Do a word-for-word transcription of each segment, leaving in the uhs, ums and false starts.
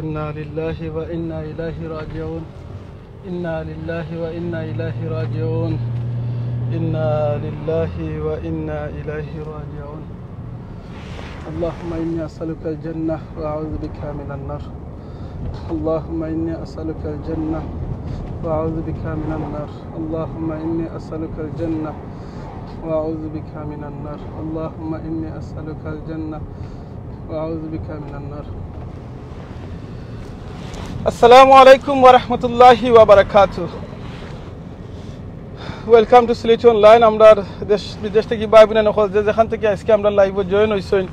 إنا لله وإنا إليه راجعون. إنا لله وإنا إليه راجعون. إنا لله وإنا إليه راجعون. اللهم إني أسألك الجنة وأعوذ بك من النار. اللهم إني أسألك الجنة وأعوذ بك من النار. اللهم إني أسألك الجنة وأعوذ بك من النار. اللهم إني أسألك الجنة وأعوذ بك من النار. আসসালামু আলাইকুম ওয়া রাহমাতুল্লাহি ওয়া বারাকাতুহু। Welcome to সিলেটি অনলাইন। আমরার দেশ বিদেশ থাকি ভাই বোন অকল যে যেখান থাকি আজকে আমরার live-ও join অইছইন,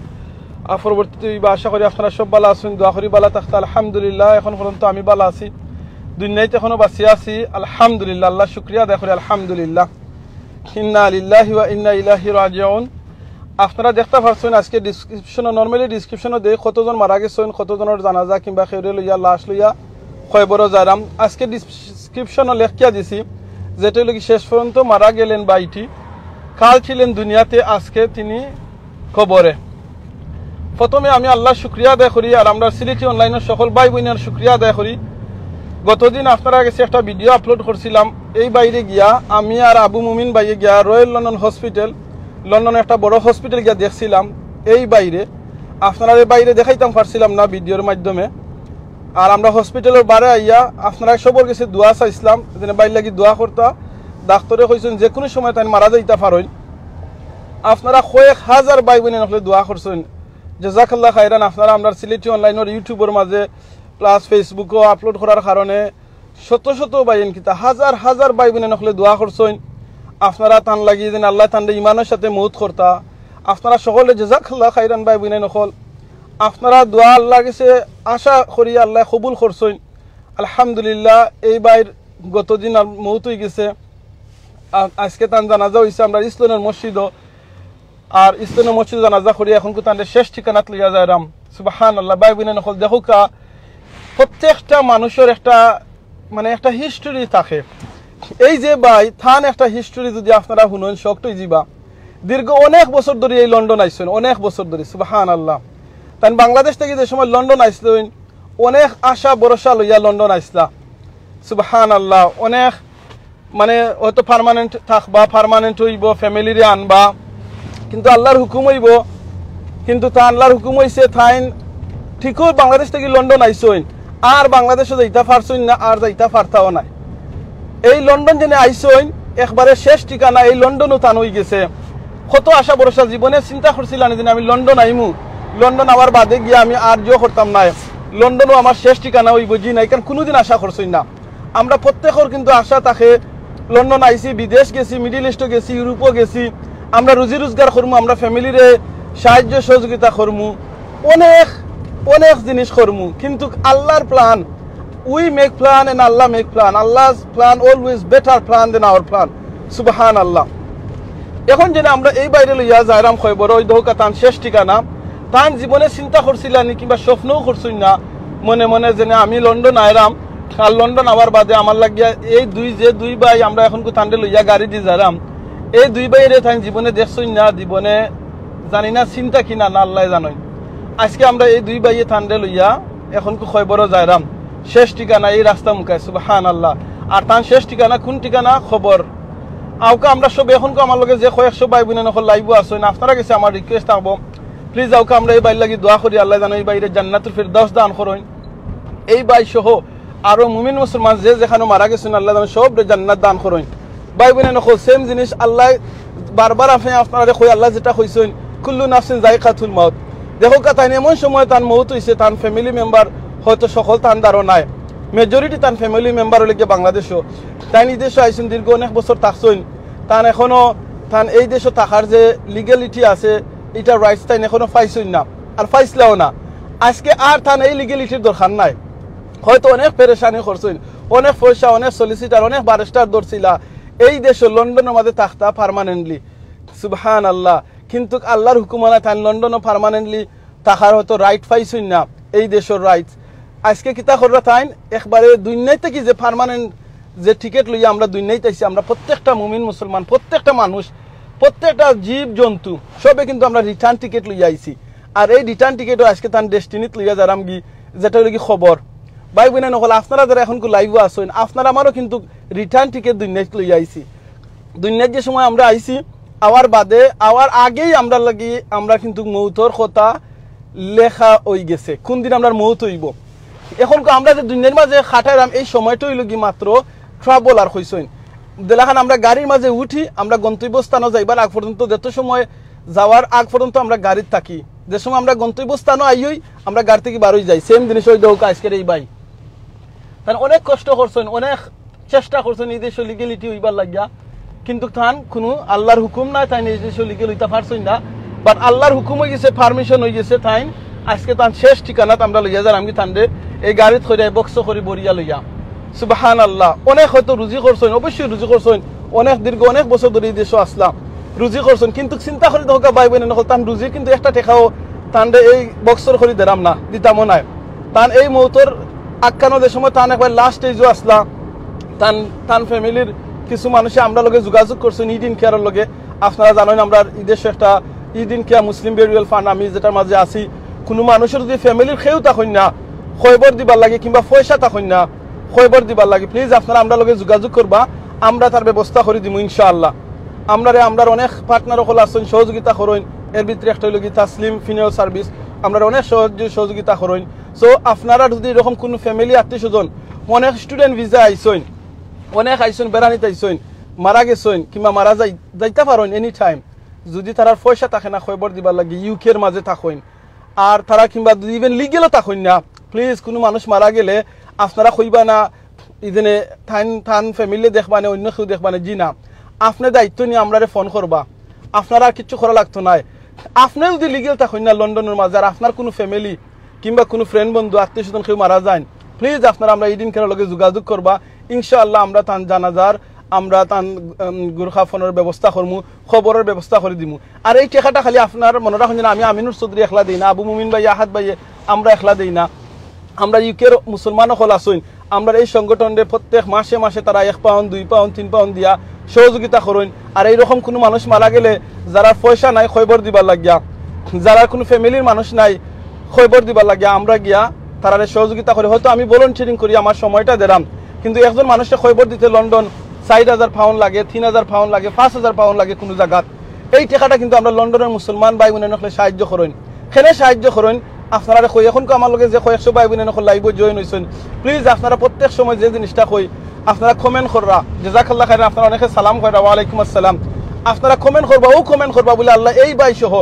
আ, পরবর্তী বা আশা করি আপনারা সব ভালা আছইন, দোয়া করি ভালা থাকতা। আলহামদুলিল্লাহ, এখন পর্যন্ত আমি ভালা আছি, দুনিয়াত এখনো বাঁচিয়া আছি, আলহামদুলিল্লাহ, আল্লাহর শুকরিয়া আদায় করি, আলহামদুলিল্লাহ। ইন্না লিল্লাহি ওয়া ইন্না ইলাইহি রাজিউন। আপনারা দেখতা পারছইন আজকে description-ও, normally description-ও দেই কতজন মারা গেছইন, কতজনর জানাজা কিংবা কেউরে লইয়া, লাশ লইয়া কয়বরো যাইরাম। আজকে description-ও লেখিয়া দিছি, যেটা অইলো কি শেষ পর্যন্ত মারা গেলেন ভাইটি, কাল ছিলেন দুনিয়াতে, আজকে তিনি কবরে। প্রথমে আমি আল্লাহর শুকরিয়া আদায় করি, আর আমরার সিলেটি অনলাইনর সকল ভাই বোনর শুকরিয়া আদায় করি। গতদিন আপনারার গেছে একটা video upload করছিলাম, এই ভাইরে গিয়া আমি আর আবু মুমিন ভাইয়ে গিয়া Royal London Hospital, লন্ডনে একটা বড় hospital গিয়া দেখছিলাম। এই ভাইরে, আপনারারে ভাইরে দেখাইতাম পারছিলাম না video-র মাধ্যমে। আর আমরা hospital-অর বারে আইয়া আপনারা সবর গেছে দোয়া চাইছিলাম, যেন ভাইর লাগি দোয়া করতা। ডাক্তরে কইছইন যে কুনু সময় তাইন মারা যাইতা পারইন। আপনারা কয়েক হাজার ভাই বোন অকলে দোয়া করছইন, জাযাকাল্লাহ খাইরান। আপনারা আমরার সিলেটি অনলাইনর YouTube-অর মাঝে plus Facebook-ও upload করার কারণে শত শত ভাই বোন কিতা হাজার হাজার ভাই বোন অকলে দোয়া করছইন। আপনারা তান লাগি যেন আল্লাহ তানরে ইমানর সাথে মউত করতা। আপনারা সকলে জাযাকাল্লাহ খাইরান ভাই বোন অকল। আপনারা দোয়া আল্লাহর গেছে আশা করি আল্লাহ কবুল করছইন। আলহামদুলিল্লাহ, এই ভাইর গতদিন আর মউত অইগেছে। আ-, আজকে তান জানাজা অইছে আমরার ইসলামের মসজিদও। আর ইসলামের মসজিদও জানাজা করি এখন কু তানরে শেষ ঠিকানাত লইয়া যাইরাম। সুবহানাল্লাহ, ভাই বোন অকল দেখউক্কা, প্রত্যেকটা মানুষর একটা, মানে, একটা history থাকে। এই যে ভাই, তান একটা history যদি আপনারা হুনইন, shocked অইযিবা। দীর্ঘ অনেক বছর ধরি এই লন্ডন আইছইন, অনেক বছর ধরি, সুবহানাল্লাহ। তাইন বাংলাদেশ থাকি যে সময় লন্ডন আইছইন, অনেক আশা ভরসা লইয়া লন্ডন আইছলা। সুবহানাল্লাহ, অনেক, মানে, হয়তো permanent থাকবা, permanent অইবো, family-রে আনবা, কিন্তু আল্লাহর হুকুম অইবো। কিন্তু তা আল্লাহর হুকুম অইছে, তাইন ঠিকউ বাংলাদেশ থাকি লন্ডন আইছইন, আর বাংলাদেশও যাইতা পারছইন না, আর যাইতা পারতাও নায়। এই লন্ডন যেন আইছইন, একবারে শেষ ঠিকানা, এই লন্ডনও তান অইগেছে। কত আশা ভরসা, জীবনে চিন্তা করছিলা নি যে আমি লন্ডন আইমু, লন্ডন আওয়ার বাদে গিয়া আমি আর ইয়ো করতাম নায়, লন্ডনও আমার শেষ ঠিকানা অইবো, জি না, ইখান কুনুদিন আশা করছইন না। আমরা প্রত্যেকর কিন্তু আশা থাকে, লন্ডন আইছি, বিদেশ গেছি, Middle East-ও গেছি, ইউরোপও গেছি, আমরা রুজি রোজগার করমু, আমরা family-রে সাহায্য সহযোগিতা করমু, অনেক, অনেক জিনিস করমু, কিন্তু আল্লাহর plan, we make plan and Allah make plan, Allah's plan always better plan than our plan। সুবহানাল্লাহ। এখন যেন আমরা এই ভাইরে লইয়া যাইরাম কয়বরো, অউ দেখউক্কা তান শেষ ঠিকানা। তান জীবনে চিন্তা করছিলা নি কিংবা স্বপ্নও করছইন না মনে মনে যেন আমি লন্ডন আইরাম, আর লন্ডন আওয়ার বাদে আমার লাগিয়া এই দুই, যে দুই ভাই আমরা এখন কু তানরে লইয়া গাড়িদি যাইরাম, এই দুই ভাইরে তাইন জীবনে দেখছইন না, জীবনে জানি না চিন্তা কিনা, না আল্লায় জানইন। আজকে আমরা এই দুই ভাইয়ে তানরে লইয়া এখন কু কয়বরো যাইরাম, শেষ ঠিকানা এই রাস্তা মুখায়, সুবহানাল্লাহ। আর তান শেষ ঠিকানা কুন ঠিকানা? কবর। আউক্কা আমরা সব এখন কু আমার লগে যে কয়েকশো ভাই বোন অকল live-ও আছইন, আপনারার গেছে আমার request থাকবো, please আউক্কা আমরা এই ভাইর লাগি দোয়া করি, আল্লায় যেন এই ভাইরে জান্নাতুল ফেরদাউস দান করইন। এই ভাই সহ আরো মুমিন মুসলমান যে যেখানো মারা গেছইন, আল্লায় যেন সবরে জান্নাত দান করইন। ভাই বোন অকল, same জিনিস আল্লায় বারবার আপনে আপনারারে কই, আল্লায় যেটা কইছইন, "কুল্লু নাফসিন যায়িকাতুল মাউত।" দেখউক্কা, তাইন এমন সময় তান মউত অইছে, তান family member হয়তো সকল তান ধারো নাই, majority তান family member অইলে গিয়া বাংলাদেশও। তাইন ই দেশো আইছইন, দীর্ঘ অনেক বছর থাকছইন, তান এখনো, তান এই দেশো থাকার যে legality আছে, ইটার rights তাইন এখনো পাইছইন না, আর পাইছলাও না। আজকে আর তান এই legality-র দরকার নাই। হয়তো অনেক পেরেশানি করছইন, অনেক পয়সা, অনেক solicitor, অনেক barrister ধরছিলা, এই দেশো লন্ডনর মাঝে থাকতা permanently। সুবহানাল্লাহ। কিন্তু আল্লাহর হুকুম অনায় তাইন লন্ডনও permanently থাকার হয়তো right পাইছইন না, এই দেশর rights। আজকে কিতা কররা তাইন, একবারে দুনিয়াত থাকি যে permanent যে ticket লইয়া আমরা দুনিয়াত আইছি, আমরা প্রত্যেকটা মুমিন মুসলমান, প্রত্যেকটা মানুষ, প্রত্যেকটা জীব জন্তু, সবে কিন্তু আমরা return ticket লইয়া আইছি। আর এই return ticketও আজকে তান destiny-ত লইয়া যাইরামগি, যেটা অইলো কি খবর। ভাই বইনাইন অকল, আপনারা যারা অখনকু live-ও আছইন, আপনারা আমারও কিন্তু return ticket দুনিয়াত লইয়া আইছি। দুনিয়াত যে সময় আমরা আইছি, আওয়ার বাদে, আওয়ার আগেই আমরার লাগি, আমরা কিন্তু মৌতর কথা লেখা অইগেছে, কুন দিন আমরার মৌত অইবো। অখনকু আমরা যে দুনিয়ার মাঝে খাটাইরাম, এই সময়টা অইলো কি মাত্র traveller কইছইন। যেলাখান আমরা গাড়ির মাঝে উঠি, আমরা গন্তব্যস্থানো যাইবার আগ পর্যন্ত, যত সময় যাওয়ার আগ পর্যন্ত আমরা গাড়িত থাকি, যে সময় আমরা গন্তব্যস্থানো আইই, আমরা গাড়ি থাকি বারই যাই। Same জিনিস অউ দেখউক্কা আইজকের এই ভাই। তাইন অনেক কষ্ট করছইন, অনেক চেষ্টা করছইন এই দেশো legality অইবার লাগিয়া, কিন্তু তান কুনু আল্লার হুকুম নাই, তাইন এই দেশো legal অইতা পারছইন না। But আল্লার হুকুম অইগেছে, permission অইগেছে, তাইন আইজকে তান শেষ ঠিকানাত আমরা লইয়া যাইরাম গি তানরে, এই গাড়িত করিয়া, box-ও করি ভরিয়া লইয়া। সুবহানাল্লাহ। অনেক হয়তো রুজি করছইন, অবশ্যই রুজি করছইন, অনেক দীর্ঘ অনেক বছর ধরি এই দেশো আছলা, রুজি করছইন, কিন্তু চিন্তা করি দেখউক্কা ভাই বইনাইন অকল, তান রুজি কিন্তু একটা টেকাও তানরে এই box-ও করি দেরাম না, দিতামও নায়। তান এই মৌতর আগ খানো যে সময় তান একবার last stage-ও আছলা, তান, তান family-র কিছু মানুষে আমরার লগে যোগাযোগ করছইন Eden Care-র লগে। আপনারা জানইন আমরার ই দেশো একটা Eden Care Muslim Burial Fund আমি যেটার মাঝে আছি, কুনু মানুষর যুদি family-র কেউ থাকইন না কয়বর দিবার লাগি কিংবা পয়সা থাকইন না কয়বর দিবার লাগি, please আপনারা আমরার লগে যোগাযোগ করবা, আমরা তার ব্যবস্থা করি দিমু ইনশাআল্লাহ। আমরারে, আমরার অনেক partner অকল আছইন, সহযোগিতা করইন, এর ভিতরে একটা অইলো কি তাসলিম Funeral Service, আমরারে অনেক সহজ-, সহযোগিতা করইন। So আপনারা যুদি এরকম কুনু family আত্মীয় স্বজন, অনেক student visa আইছইন, অনেক আইছইন, বেড়ানিত আইছইন, মারা গেছইন কিংবা মারা যাই-, যাইতা পারইন any time, যুদি তারার পয়সা থাকে না কয়বর দিবার লাগি, UK-র মাঝে থাকইন, আর তারা কিংবা যুদি even legal-ও থাকইন না, please কুনু মানুষ মারা গেলে আপনারা কইবা না, ইদিনে তাইন, তান family দেখবা নে, অইন্য কেউ দেখবা নে, জি না। আপনে দায়িত্ব নিয়া আমরারে phone করবা, আপনার আর কিচ্ছু করা লাগতো নায়। আপনে যুদি legal থাকইন না লন্ডনর মাঝে, আর আপনার কুনু family কিংবা কুনু friend বন্ধু আত্মীয় স্বজন কেউ মারা যাইন, please আপনারা আমরার Eden Care-র লগে যোগাযোগ করবা। ইনশাআল্লাহ আমরা তান জানাজার, আমরা তান, উম, গুরু কাফনর ব্যবস্থা করমু, কবরর ব্যবস্থা করি দিমু। আর এই টেকাটা খালি আপনারা মনো রাখইন যে আমি আমিনুর চৌধুরী একলা দেই না, আবু মুমিন ভাই, আহাদ ভাই, আমরা একলা দেই না। আমরা UK-র মুসলমান অকল আছইন, আমরার এই সংগঠনরে প্রত্যেক মাসে মাসে তারা এক pound, দুই pound, তিন pound দিয়া সহযোগিতা করইন। আর এইরকম কুনু মানুষ মারা গেলে যারার পয়সা নাই কয়বর দিবার লাগিয়া, যারার কুনু family-র মানুষ নাই কয়বর দিবার লাগিয়া, আমরা গিয়া তারারে সহযোগিতা করি। হয়তো আমি volunteering করি, আমার সময়টা দেরাম, কিন্তু একজন মানুষরে কয়বর দিতে লন্ডন চাইর হাজার pound লাগে, তিন হাজার pound লাগে, পাঁচ হাজার pound লাগে কুনু জাগাত। এই টেকাটা কিন্তু আমরা লন্ডনর মুসলমান ভাই বইনাইন অকলে সাহায্য করইন। কেনে সাহায্য করইন? আপনারারে কই, অখনকু আমার লগে যে কয়েকশো ভাই বইনাইন অকল live-ও join অইছইন, please আপনারা প্রত্যেক সময় যে জিনিসটা কই, আপনারা comment কররা, জাযাকাল্লাহ খাইরান, আপনারা অনেকে সালাম কইরা, ওয়ালাইকুম আসসালাম। আপনারা comment করবা, অউ comment করবা বুলে, "আল্লাহ, এই ভাই সহ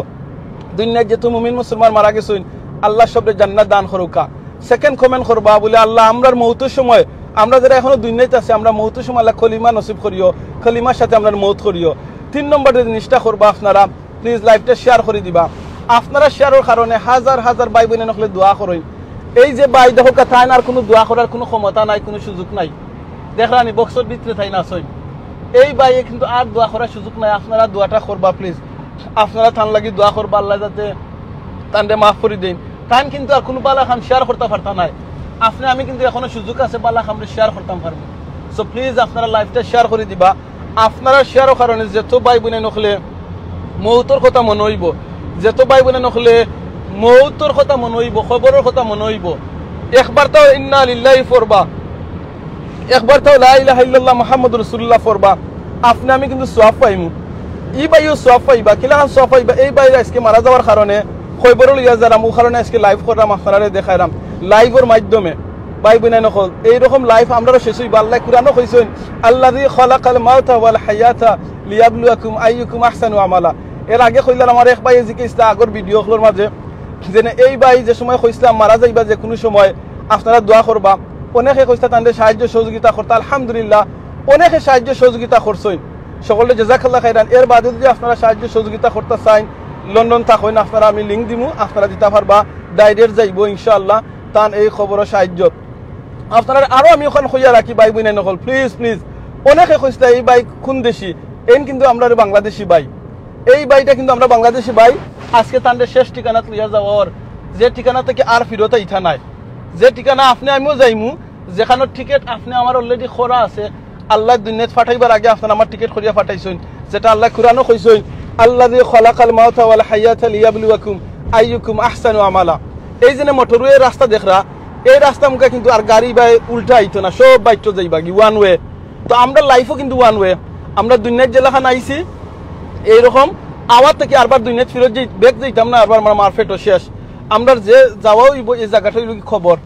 দুনিয়াত যত মুমিন মুসলমান মারা গেছইন, আল্লাহ সবরে জান্নাত দান করউক্কা।" Second comment করবা বুলে, "আল্লাহ, আমরার মৌতর সময়, আমরা যারা অখনো দুনিয়াত আছি, আমরার মৌতর সময় আল্লাহ কলিমা নসিব করিও, কলিমার সাথে আমরার মৌত করিও।" তিন নম্বর যে জিনিসটা করবা আপনারা, please live-টা share করি দিবা। আপনারা share-র কারণে হাজার হাজার ভাই বইনাইন অকলে দোয়া করইন। এই যে ভাই দেখউক্কা, তাইন আর কুনু দোয়া করার কুনু ক্ষমতা নাই, কুনু সুযোগ নাই। দেখরানি box-র ভিতরে তাইন আছইন। এই ভাইয়ে কিন্তু আর দোয়া করার সুযোগ নাই, আপনারা দোয়াটা করবা please। আপনারা তান লাগি দোয়া করবা, আল্লাহ যাতে তানরে মাফ করি দেইন। তাইন কিন্তু আর কুনু বালা কাম share করতা পারতা নায়। আপনে আমি কিন্তু অখনো সুযোগ আছে বালা কামরে share করতাম পারমু। So please আপনারা live-টা share করি দিবা। আপনারা share-র কারণে যত ভাই বইনাইন অকলে মৌতর কথা মনো অইবো, যত ভাই বইনাইন অকলে মৌতর কথা মনো অইবো, কবরর কথা মনো অইবো, একবার তাও ইন্না লিল্লাহি পড়বা, একবার তাও লা ইলাহা ইল্লাল্লাহ মুহাম্মাদুর রাসূলুল্লাহ পড়বা, আপনে আমি কিন্তু সওয়াব পাইমু। ই ভাইও সওয়াব পাইবা, কিলাখান সওয়াব পাইবা? এই ভাইর আইজকে মারা যাওয়ার কারণে কবরো লইয়া যাইরাম, অউ কারণে আইজকে live কররাম, আপনারারে দেখাইরাম, live-র মাধ্যমে। ভাই বইনাইন অকল, এইরকম live আমরারও শেষ অইবো। আল্লায় কুরআনো কইছইন, "আল্লাযী খালাকাল মাউতা ওয়াল হায়াতা লিয়াবলুয়াকুম আইয়ুকুম আহসানু আমালা।" এর আগে কইলাম, আমার এক ভাইয়ে জিকাইছলা আগর video অকলর মাঝে, যেনে এই ভাই যে সময় কইছলাম মারা যাইবা যে কুনু সময়, আপনারা দোয়া করবা। অনেকে কইছলা তানরে সাহায্য সহযোগিতা করতা, আলহামদুলিল্লাহ, অনেকে সাহায্য সহযোগিতা করছইন। সকলরে জাযাকাল্লাহ খাইরান। এর বাদে যুদি আপনারা সাহায্য সহযোগিতা করতা চাইন, লন্ডন থাকইন, আপনারা আমি link দিমু, আপনারা দিতা পারবা, direct যাইবো ইনশাআল্লাহ তান এই কবরো সাহায্যত। আপনারারে আরো আমি অখান কইয়া রাখি, ভাই বইনাইন অকল, please, please, অনেকে কইছলা এই ভাই কুন দেশি, এইন কিন্তু আমরার বাংলাদেশি ভাই। এই ভাইটা কিন্তু আমরার বাংলাদেশি ভাই, আইজকে তানরে শেষ ঠিকানাত লইয়া যাওয়া অর, যে ঠিকানা থাকি আর ফিরত আইতা নায়, যে ঠিকানা আপনে আমিও যাইমু, যেখানর ticket আপনে আমার already করা আছে, আল্লায় দুনিয়াত পাঠাইবার আগে আপনার আমার ticket করিয়া পাঠাইছইন, যেটা আল্লায় কুরআনো কইছইন, "আল্লাযী খালাকাল মাউতা ওয়াল হায়াতা লিয়াবলুয়াকুম আইয়ুকুম আহসানু আমালা।" এই যেনে motorway রাস্তা দেখরা, এই রাস্তা মুখা কিন্তু আর গাড়ি বা উল্টা আইতো না, সব বাইটো যাইবা কি ওয়ান ওয়ে। তো আমরা লাইফও কিন্তু ওয়ান ওয়ে। আমরা দুনিয়ার যেলাখান আইছি, এইরকম আবার থাকি আরবার দুনিয়াত ফিরত যাই, ব্যাক যাইতাম না, আরবার আমার মারফেটও শেষ। আমরা যে যাওয়া হইব এই জায়গাটা হইল কি কবর।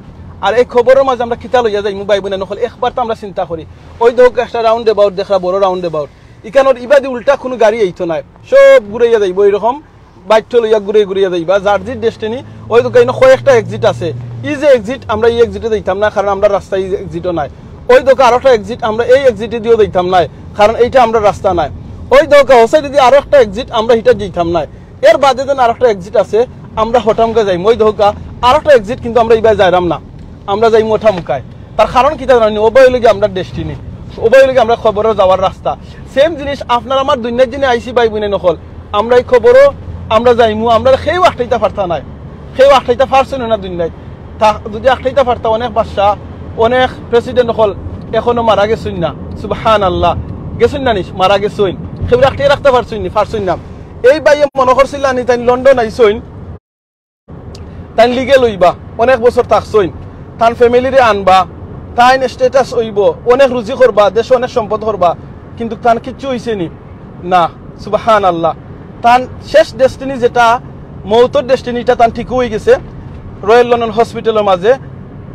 আর এই কবরের মাঝে আমরা কিতা লইয়া যাইমু ভাই বোন অকল, একবার তো আমরা চিন্তা করি। ওই দেখো একটা রাউন্ড অ্যাবাউট দেখরা, বড় রাউন্ড অ্যাবাউট। ইখানোর ইবাদি উল্টা কোনো গাড়ি আইতো নাই, সব ঘুরাইয়া যাইবো এইরকম। বাইট্টো লইয়া ঘুরে ঘুরিয়া যাইবা, যার যে ডেস্টিনি। ওই দেখো ইনো কয়েকটা এক্সিট আছে, এই যে এক্সিট, আমরা এই এক্সিটে যাইতাম না, কারণ আমরা রাস্তায় এই এক্সিটও নাই। ওই দেখো আরো একটা এক্সিট, আমরা এই এক্সিটে দিয়েও যাইতাম না, কারণ এইটা আমরা রাস্তা নাই। ওই দেখো হোসাই যদি আরো একটা এক্সিট, আমরা হিটা যাইতাম না। এর বাদে যেন আরো একটা এক্সিট আছে, আমরা হঠামুখা যাইমু। ওই দেখো আরো একটা এক্সিট, কিন্তু আমরা ইবায় যাইরাম না, আমরা যাইমু হঠামুখায়। তার কারণ কিতা জানি, ওবায় হইল কি আমরা ডেস্টিনি, ওবায় হইল কি আমরা কবরও যাওয়ার রাস্তা। সেম জিনিস আপনার আমার দুনিয়ার জিনে আইছি ভাই বোন অকল, আমরা এই কবরও আমরা যাইমু, আমরা কেউ আটকাইতা পারতা নাই, কেউ আটকাইতা পারছইন না দুনিয়ায়। তা যদি আটকাইতা পারতা, অনেক বাদশা, অনেক প্রেসিডেন্ট অকল এখনো মারা গেছইন না। সুবহানাল্লাহ। গেছইন না নি? মারা গেছইন। কেউ আটকাই রাখতা পারছইন নি? পারছইন না। এই ভাইয়ে মনো করছিলা নি তাইন লন্ডন আইছইন, তাইন লিগেল অইবা, অনেক বছর থাকছইন, তান ফ্যামিলিরে আনবা, তাইন স্ট্যাটাস অইবো, অনেক রুজি করবা, দেশো অনেক সম্পদ করবা, কিন্তু তান কিচ্ছু অইছে নি? না। সুবহানাল্লাহ। তান শেষ ডেস্টিনি যেটা, মউতর ডেস্টিনি, ইটা তান ঠিক অই গেছে। রয়্যাল লন্ডন হসপিটালর মাঝে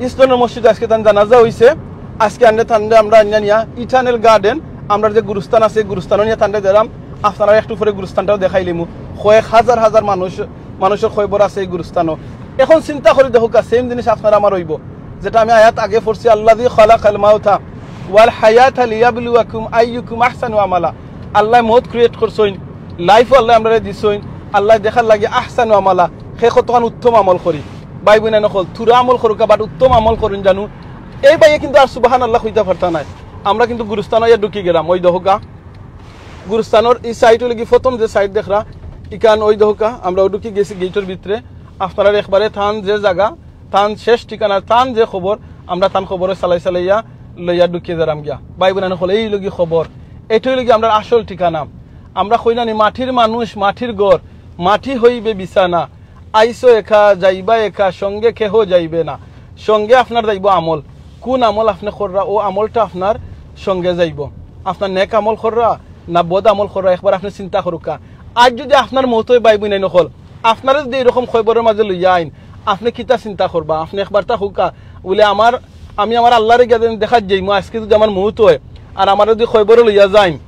ইস্ট লন্ডন মসজিদে আজকে তান জানাজা অইছে। আজকে আনলে তানরে আমরা আনিয়া নিয়া ইটারনাল গার্ডেন, আমরা যে গুরুস্থান আছে, গুরুস্থানও নিয়া তানরে দিলাম। আপনারা একটু পরে গুরুস্থানটাও দেখাইলিমু। কয়েক হাজার হাজার মানুষ, মানুষর কবর আছে এই গুরুস্থানও। এখন চিন্তা করি দেখউক্কা, সেম জিনিস আপনার আমার অইবো, যেটা আমি আয়াত আগে পড়ছি, "আল্লাযী খালাকাল মাউতা ওয়াল হায়াতা লিয়াবলুয়াকুম আইয়ুকুম আহসানু আমালা।" আল্লায় মউত ক্রিয়েট করছইন, লাইফও আল্লায় আমরারে দিছইন, আল্লায় দেখার লাগি আহসানু আমালা, কে কতখান উত্তম আমল করি। ভাই বোন অকল, থুড়া আমল করউক্কা, but উত্তম আমল করইন জানু। এই ভাইয়ে কিন্তু আর সুবহানাল্লাহ কইতা পারতা নায়। আমরা কিন্তু গুরুস্থানো আইয়া ঢুকি গেলাম, ওই দেখউক্কা। গুরুস্থানর ই সাইড অইল কি প্রথম যে সাইড দেখরা, ইখান ওই দেখউক্কা, আমরা ঢুকি গেছি গেইটর ভিতরে। আপনারার একবারে তান যে জাগা, তান শেষ ঠিকানা, তান যে কবর, আমরা তান কবরো চালাই চালাইয়া লইয়া ঢুকিয়া যাইরাম গিয়া। ভাই বোন অকল, এই অইল কি কবর, এইটা অইল কি আমরার আসল ঠিকানা। আমরা কই না নি, মাটির মানুষ, মাটির ঘর, মাটি হইবে বিছানা। আইছো একা, যাইবা একা, সঙ্গে কেহ যাইবে না। সঙ্গে আপনার যাইবো আমল। কোন আমল আপনে কররা, অউ আমলটা আপনার সঙ্গে যাইবো। আপনার নেক আমল কররা না বদ আমল কররা, একবার আপনে চিন্তা করউক্কা। আইজ যুদি আপনার মউত অয় ভাই বোন অকল, আপনারে যুদি এইরকম কবরর মাঝে লইয়া আইন, আপনে কিতা চিন্তা করবা? আপনে একবার তা কউক্কা, বুলে আমার, আমি আমার আল্লারে গিয়া যেন দেখাত যাইমু, আজকে যুদি আমার মউত অয়, আর আমারে যুদি কবরো লইয়া যাইন,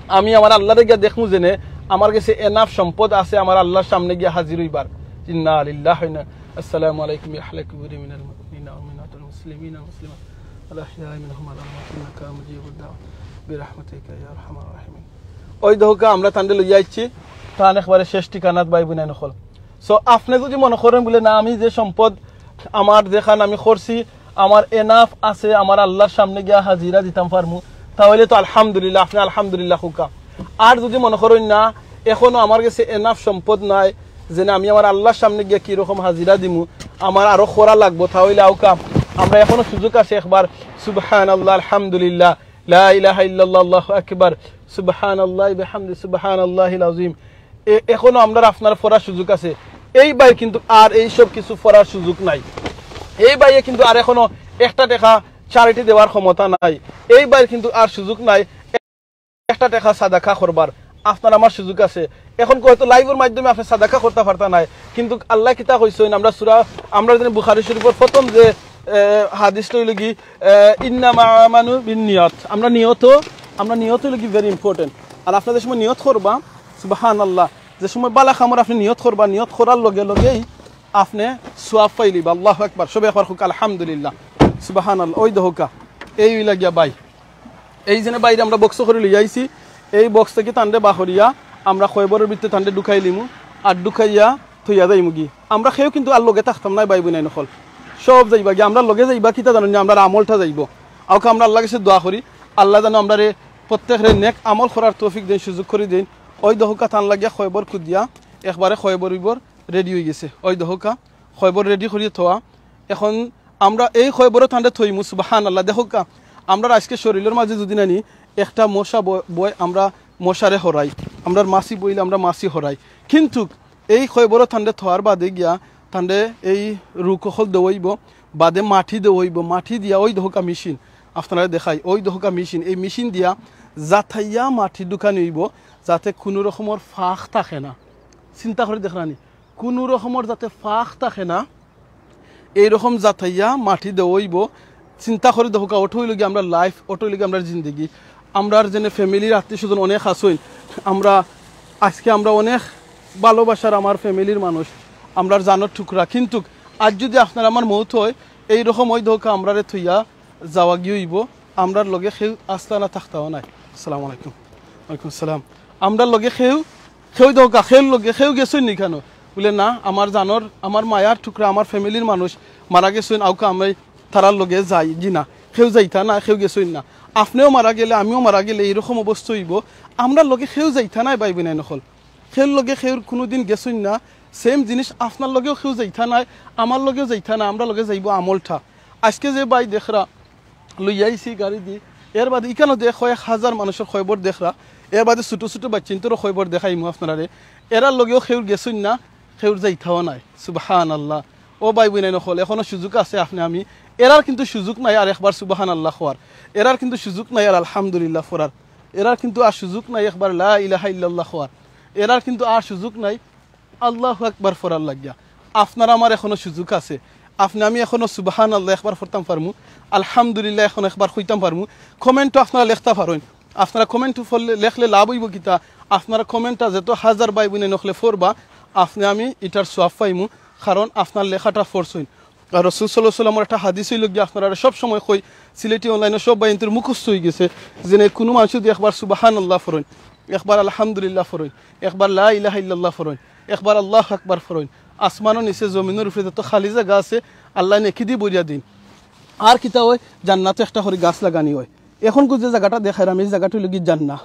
আমি আমার আল্লারে গিয়া দেখমু যেনে আমার গেছে এনাফ সম্পদ আছে আমার আল্লার সামনে গিয়া হাজির অইবার। ইন্না লিল্লাহি ওয়া ইন্না, আসসালামু আলাইকুম ইয়া আহলাল কুবুরি মিনাল মুমিনিনা ওয়াল মুমিনাত ওয়াল মুসলিমিনা ওয়াল মুসলিমাত ওয়াল আহইয়াই মিনহুম ওয়াল আমওয়াত ইন্নাকা মুজিবুদ দাওয়াত বিরাহমাতিকা ইয়া আরহামার রাহিমিন। ওই দেখউক্কা, আমরা তানরে লইয়া আইছি, তান একবারে শেষ ঠিকানাত ভাই বোন অকল। So, আপনে যুদি মনো করইন বুলে, "না, আমি যে সম্পদ আমার যেখান আমি করছি, আমার এনাফ আছে, আমার আল্লার সামনে গিয়া হাজিরা দিতাম পারমু", তা অইলে তো আলহামদুলিল্লাহ, আপনে আলহামদুলিল্লাহ কউক্কা। আর যুদি মনো করইন, "না, এখনো আমার গেছে এনাফ সম্পদ নাই, যেনে আমি আমার আল্লার সামনে গিয়া কিরকম হাজিরা দিমু, আমার আরো করা লাগবো", তা অইলে আউক্কা, আমরা এখনো সুযোগ আছে একবার সুবহানাল্লাহ, আলহামদুলিল্লাহ, লা ইলাহা ইল্লাল্লাহ, আল্লাহু আকবার, সুবহানাল্লাহি বিহামদি, সুবহানাল্লাহিল আযীম। এ-, এখনো আমরার আপনার পড়ার সুযোগ আছে। এই ভাইর কিন্তু আর এই সব কিছু পড়ার সুযোগ নাই। এই ভাইয়ে কিন্তু আর এখনো একটা টেকা চ্যারিটি দেওয়ার ক্ষমতা নাই। এই ভাইর কিন্তু আর সুযোগ নাই একটা টেকা সাদাকা করবার। আপনার আমার সুযোগ আছে। এখন হয়তো লাইভর মাধ্যমে আপনে সাদাকা করতা পারতা নায়, কিন্তু আল্লায় কিতা কইছইন, আমরা সূরা, আমরা যেন বুখারী শরীফর প্রথম যে, এ, হাদিসটা অইল কি, এ, "ইন্নামা আমালু বিন্নিয়াত।" আমরা নিয়ত, আমরা নিয়ত অইল কি very important। আর আপনে যে সময় নিয়ত করবা, সুবহানাল্লাহ, যে সময় বালা কামর আপনে নিয়ত করবা, নিয়ত করার লগে লগেই আপনে সওয়াব পাইলিবা। আল্লাহু আকবার, সবে একবার কউক্কা আলহামদুলিল্লাহ, সুবহানাল্লাহ। ওই দেখউক্কা, এই অইলা গিয়া ভাই। এই যেনে বাইরে আমরা বক্স করি লইয়া আইছি, এই বক্স থাকি তানরে বার করিয়া আমরা কবরর ভিতরে তানরে ঢুকাইলিমু, আর ঢুকাইয়া থইয়া যাইমুগি। আমরা কেউ কিন্তু আর লগে থাকতাম নায় ভাই বোন অকল, সব যাইবাগি। আমরা লগে যাইবা কিতা জানইন নি? আমরার আমলটা যাইবো। আউক্কা আমরা আল্লার গেছে দোয়া করি, আল্লায় যেন আমরারে প্রত্যেকরে নেক আমল করার তৌফিক দেইন, সুযোগ করি দেইন। ওই দেখউক্কা তান লাগিয়া কবর খুদিয়া একবারে কবর উইবর রেডি অই গেছে। ওই দেখউক্কা কবর রেডি করিয়া থওয়া। এখন আমরা এই কবরো তানরে থইমু, সুবহানাল্লাহ। দেখউক্কা, আমরার আজকে শরীলর মাঝে যুদি নানি একটা মশা ব-, বয়, আমরা মশারে হরাই, আমরার মাছি বইলে আমরা মাছি হরাই, কিন্তু এই কবরো তানরে থওয়ার বাদে গিয়া তানরে এই রুক অকল দেওয়াইবো। বাদে মাটি দেওয়া অইবো, মাটি দিয়া ওই দেখউক্কা মেশিন, আপনারারে দেখাই, ওই দেখউক্কা মেশিন, এই মেশিন দিয়া জাতাইয়া মাটি ঢুকানি অইবো, যাতে কুনু রকমর ফাঁক থাকে না। চিন্তা করি দেখরানি, কুনু রকমর যাতে ফাঁক থাকে না, এইরকম জাতাইয়া মাটি দেওয়া অইবো। চিন্তা করি দেখউক্কা, ওটা অইলো গিয়া আমরার life, ওটা অইলো গিয়া আমরার জিন্দেগি। আমরার যেনে family-র আত্মীয় স্বজন অনেক আছইন, আমরা আজকে আমরা অনেক ভালোবাসার আমার family-র মানুষ, আমরার জানর টুকরা, কিন্তুক আইজ যুদি আপনার আমার মউত অয়, এইরকম ওই দেখউক্কা আমরারে থইয়া যাওয়াগি অইবো, আমরার লগে কেউ আস্তা না থাকতাও নায়। আসসালামু আলাইকুম। ওয়ালাইকুম আসসালাম। আমরার লগে কেউ, কেউ দেখউক্কা, কেউর লগে কেউ গেছইন নি কেনো? বুলে, না, আমার জানর, আমার মায়ার টুকরা, আমার family-র মানুষ মারা গেছইন, আউক্কা আমি তারার লগে যাইগি না, কেউ যাইতা না, কেউ গেছইন না। আপনেও মারা গেলে, আমিও মারা গেলে এইরকম অবস্থা অইবো, আমরার লগে কেউ যাইতা নায় ভাই বইনাইন অকল। কেউর লগে কেউর কুনুদিন গেছইন না, same জিনিস আপনার লগেও কেউ যাইতা নায়, আমার লগেও যাইতা নায়, আমরার লগে যাইবো আমলটা। আজকে যে ভাই দেখরা, লইয়া আইছি গাড়িদি, এর বাদে ইখানো যে কয়েক হাজার মানুষর কয়বর দেখরা, এর বাদে ছুটো ছুটো বাইচ্চাইন্তরও কয়বর দেখাইমু আপনারারে, এরার লগেও কেউর গেছইন না, কেউর যাইতাও নায়। সুবহানাল্লাহ। ও ভাই বইনাইন অকল, এখনো সুযোগ আছে আপনে আমি, এরার কিন্তু সুযোগ নাই আর একবার সুবহানাল্লাহ কওয়ার, এরার কিন্তু সুযোগ নাই আর আলহামদুলিল্লাহ পড়ার, এরার কিন্তু আর সুযোগ নাই একবার লা ইলাহা ইল্লাল্লাহ কওয়ার, এরার কিন্তু আর সুযোগ নাই আল্লাহু আকবার পড়ার লাগিয়া। আপনার আমার এখনো সুযোগ আছে, আপনে আমি এখনো সুবহানাল্লাহ একবার পড়তাম পারমু, আলহামদুলিল্লাহ এখন একবার কইতাম পারমু। Comment-ও আপনারা লেখতা পারইন, আপনারা comment-ও পড়লে, লেখলে লাভ অইবো কিতা? আপনারা comment-টা যত হাজার ভাই বইনাইন অকলে পড়বা, আপনে আমি ইটার সওয়াব পাইমু, কারণ আপনার লেখাটা পড়ছইন। আর রাসূল সাল্লাল্লাহু আলাইহি ওয়াসাল্লামর একটা হাদিস অইলো গিয়া, আপনারারে সব সময় কই, সিলেটি online-ও সব ভাইয়াইন্তর মুখস্থ অইগেছে, যেনে কুনু মানুষ যুদি একবার সুবহানাল্লাহ পড়ইন, একবার আলহামদুলিল্লাহ পড়ইন, একবার লা ইলাহা ইল্লাল্লাহ পড়ইন, একবার আল্লাহু আকবার পড়ইন, আসমানর নিচে জমিনর উপরে যত খালি জাগা আছে, আল্লায় নেকিদি ভরিয়া দিন। আর কিতা অয়, জান্নাতো একটা করি গাছ লাগানি অয়। এখন যে জাগাটা দেখাইরাম, এই জাগাটা অইলো গি জান্নাহ।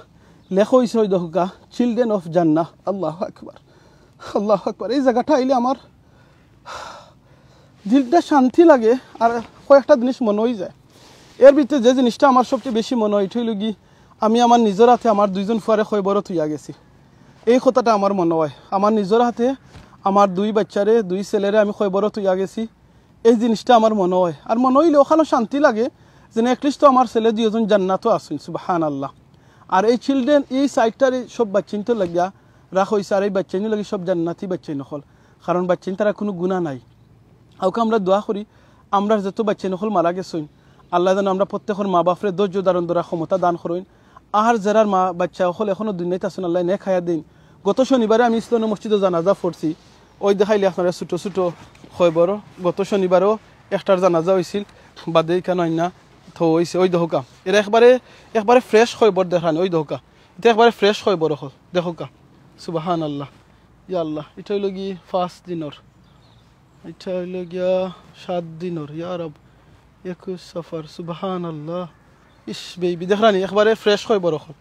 লেখা অইছে ওই দেখউক্কা, Children of Jannah। আল্লাহু আকবার, আল্লাহু আকবার। এই জাগাটা আইলে আমার দিলটা শান্তি লাগে, আর কয়েকটা জিনিস মনো অইযায়। এর ভিতরে যে জিনিসটা আমার সবচেয়ে বেশি মনো অয়, ইটা অইলো গি, আমি আমার নিজর আতে আমার দুইজন ফুয়ারে কয়বরো থইয়া গেছি। এই কথাটা আমার মনো অয়, আমার নিজর আতে আমার দুই বাইচ্চারে, দুই ছেলেরে আমি কয়বরো থইয়া গেছি। এই জিনিসটা আমার মনো অয়, আর মনো অইলে অখানো শান্তি লাগে, যেনে at least তো আমার ছেলে দুইজন জান্নাতো আছইন। সুবহানাল্লাহ। আর এই children, এই site-টার এই সব বাইচ্চাইন্তর লাগিয়া রাখা অইছে, আর এই বাইচ্চাইন্তর লাগি সব জান্নাতি বাইচ্চাইন অকল, কারণ বাইচ্চাইন্তর কুনু গুনা নাই। আউক্কা আমরা দোয়া করি, আমরার যত বাইচ্চাইন অকল মারা গেছইন, আল্লায় যেন আমরা প্রত্যেকর মা বাপরে ধৈর্য ধারণ ধরার ক্ষমতা দান করইন। আর যেরার মা বাইচ্চা অকল এখনো দুনিয়াত আছইন, আল্লায় নেক হায়াত দেইন। গত শনিবারে আমি ইসলামী মসজিদো জানাজা পড়ছি, ওই দেখাইলে আপনারা ছুটো ছুটো কয়বরো। গত শনিবারও একটার জানাজা অইছিল, বাদে ইখান আইনা থওয়া অইছে। ওই দেখউক্কা, এরা একবারে, একবারে fresh কয়বর দেখরানি, ওই দেখউক্কা, ইটা একবারে fresh কয়বর অকল, দেখউক্কা। সুবহানাল্লাহ, ইয়া আল্লাহ, ইটা অইলো গি পাঁচ দিনর, ইটা অইলো গিয়া সাত দিনর, ইয়া রব, একুশ সফর, সুবহানাল্লাহ। ইস বেবি, দেখরানি, একবারে fresh কয়বর অকল,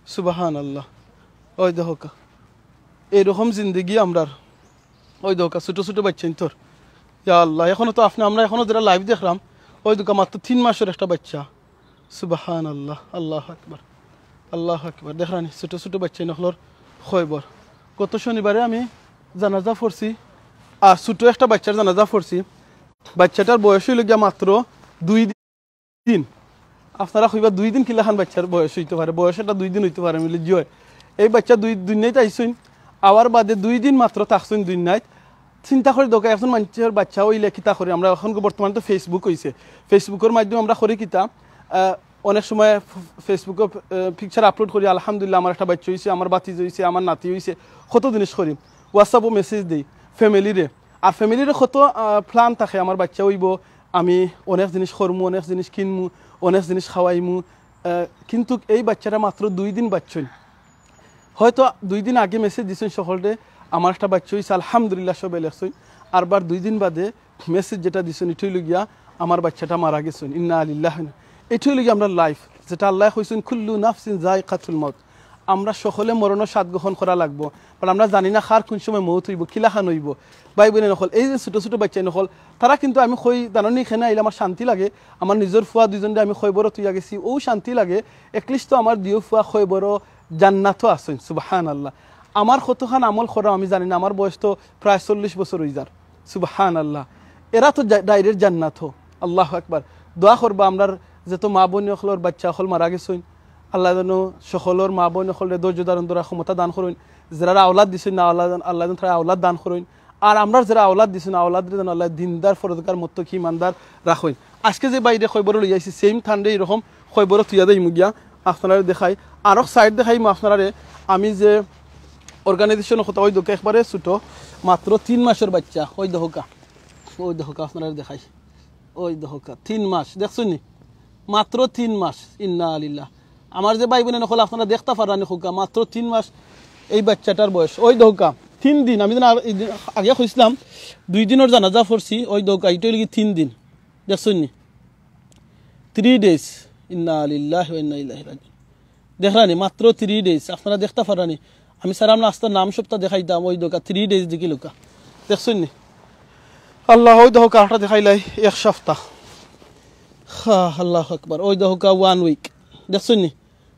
সুবহানাল্লাহ। ওই দেখউক্কা, এইরকম জিন্দেগি আমরার। ওই দেখউক্কা, ছুটো ছুটো বাইচ্চাইন্তর, ইয়া আল্লাহ, এখনো তো আপনে, আমরা এখনো যেরা live দেখরাম, ওই দেখউক্কা মাত্র তিন মাসর একটা বাইচ্চা। সুবহানাল্লাহ, আল্লাহু আকবার, আল্লাহু আকবার। দেখরানি, ছুটো ছুটো বাইচ্চাইন অকলর কয়বর। গত শনিবারে আমি জানাজা পড়ছি, আর ছুটো একটা বাইচ্চার জানাজা পড়ছি। বাইচ্চাটার বয়স অইলো গিয়া মাত্র দুই দিন। আপনারা কইবা, দুই দিন কিলাখান বাইচ্চার বয়স অইতো পারে? বয়স একটা দুই দিন অইতো পারে? আমি বলি, জি অয়। এই বাইচ্চা দুই, দুনিয়াত আইছইন, আওয়ার বাদে দুই দিন মাত্র থাকছইন দুনিয়াত। চিন্তা করি দেখউক্কা, একজন মানষর বাইচ্চা অইলে কিতা করি আমরা? এখন বর্তমানে তো Facebook অইছে, Facebook-র মাধ্যমে আমরা করি কিতা, আহ, অনেক সময় ফ-, Facebook-ও, আহ, picture upload করি, আলহামদুলিল্লাহ, আমার একটা বাইচ্চা অইছে, আমার ভাতিজা অইছে, আমার নাতি অইছে, কত জিনিস করি। WhatsApp-ও message দেই family-রে, আর family-রে কত, আহ, plan থাকে, আমার বাইচ্চা অইবো, আমি অনেক জিনিস করমু, অনেক জিনিস কিনমু, অনেক জিনিস খাওয়াইমু, আহ, কিন্তুক এই বাইচ্চাটা মাত্র দুই দিন বাঁচছইন। হয়তো দুই দিন আগে message দিছইন সকলরে, "আমার একটা বাইচ্চা অইছে, আলহামদুলিল্লাহ," সবে লেখছইন। আরবার দুই দিন বাদে message যেটা দিছইন, ইটা অইলো গিয়া, "আমার বাইচ্চাটা মারা গেছইন, ইন্না লিল্লাহি ওয়া ইন্না।" ইটা অইলো গিয়া আমরার life, যেটা আল্লায় কইছইন, "কুল্লু নাফসিন যায়িকাতুল মাউত।" আমরা সকলে মরণর স্বাদ গ্রহণ করা লাগবো, but আমরা জানি না কার কুন সময় মউত অইবো, কিলাখান অইবো। ভাই বইনাইন অকল, এই যে ছুটো ছুটো বাইচ্চাইন অকল, তারা কিন্তু আমি কই, জানইন নি, কেনে আইলে আমার শান্তি লাগে। আমার নিজর ফুয়া দুইজনরে আমি কয়বরো থইয়া গেছি, অউ শান্তি লাগে। At least তো আমার দুইও ফুয়া কয়বরো জান্নাতো আছইন, সুবহানাল্লাহ। আমার কতখান আমল করা আমি জানি না, আমার বয়স তো প্রায় চল্লিশ বছর অইযার, সুবহানাল্লাহ। এরা তো যা-, direct জান্নাতো। আল্লাহু আকবার। দোয়া করবা আমরার যত মা-বইন অকলর বাইচ্চা অকল মারা গেছইন, আল্লায় যেন সকলর মা-বইন অকলরে ধৈর্য ধারণ করার ক্ষমতা দান করইন। যেরারে আওলাদ দিছইন না, আল্লায় যেন, আল্লায় যেন তারারে আওলাদ দান করইন। আর আমরার যেরা আওলাদ দিছইন, আওলাদরে যেন আল্লায় দিনদার, পরহেজগার, মুত্তাকি, ইমানদার রাখইন। আজকে যে ভাইরে কয়বরো লইয়া আইছি, same তানরে এরকম কয়বরো থুইয়া যাইমুগিয়া, আপনারারে দেখাই। আরক side দেখাইমু আপনারারে, আমি যে organization-র কথা, ওই দেখউক্কা একবারে ছোট, মাত্র তিন মাসর বাইচ্চা, ওই দেখউক্কা, ওই দেখউক্কা আপনারারে দেখাই। ওই দেখউক্কা, তিন মাস, দেখছইন নি? মাত্র তিন মাস। ইন্না লিল্লাহ। আমার যে ভাই-বইন অকল, আপনারা দেখতা পাররা নি কউক্কা, মাত্র তিন মাস এই বাইচ্চাটার বয়স। ওই দেখউক্কা, তিন দিন, আমি যেন আর-, এই দিন আগে কইছিলাম, দুই দিনর জানাজা পড়ছি, ওই দেখউক্কা, ইটা অইলোগি তিন দিন, দেখছইন নি? Three days। ইন্না লিল্লাহি ওয়া ইন্না ইলাইহি রাজিউন। দেখরা নি, মাত্র three days, আপনারা দেখতা পাররা নি। আমি স্যার, আমরা আস্তা নাম সবটা দেখাইতাম, ওই দেখউক্কা, three days দেখিলাউক্কা। দেখছইন নি? আল্লাহ, ওই দেখউক্কা, আরটা দেখাইলাই, এক সপ্তাহ। হা, আল্লাহু আকবার। ওই দেখউক্কা, one week। দেখছইন নি?